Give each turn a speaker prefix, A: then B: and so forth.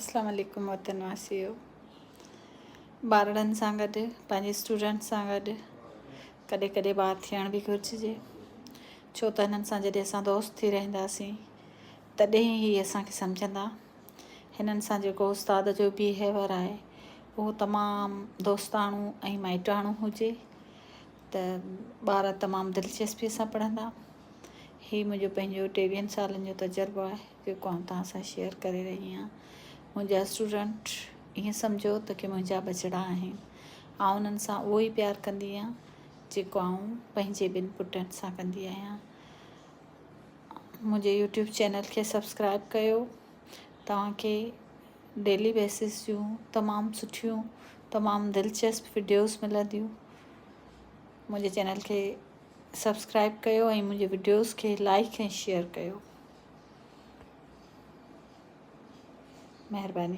A: اسلام عليڪم وطن واسيو ٻارڙن سان گڏ پنهنجي اسٽوڊنٽ سان گڏ ڪڏهن ڪڏهن ٻار ٿيڻ به گهرجي ڇو ته هنن سان جڏهن اسان دوست ٿي رهنداسين تڏهن هي اسان کي سمجهندا هنن سان جيڪو استاد جو بيهيور آهي اهو تمام دوستاڻو ۽ مائٽاڻو هجي ته ٻار تمام دلچسپي سان پڙهندا هي منهنجو پنهنجو ٽيويهن سالن جو تجربو آهي جيڪو آئون توهان سان شيئر ڪري رهي آهيان. منهنجا اسٽوڊنٽ ائين سمجهو ته ڪي منهنجا ٻچڙا آهن. آئون انهن سان اهو ئي پيار ڪندي آهيان جيڪو آئون پنهنجي ٻن پٽن سان ڪندي آهيان. منهنجي يوٽيوب چينل کي سبسڪرائب ڪيو توهان کي ڊيلي بيسس جون تمام سٺيون تمام دلچسپ وڊيوز ملنديون منهنجي چينل کي سبسڪرائب ڪيو ۽ منهنجي وڊيوز کي لائڪ ۽ شيئر ڪيو مهرباني.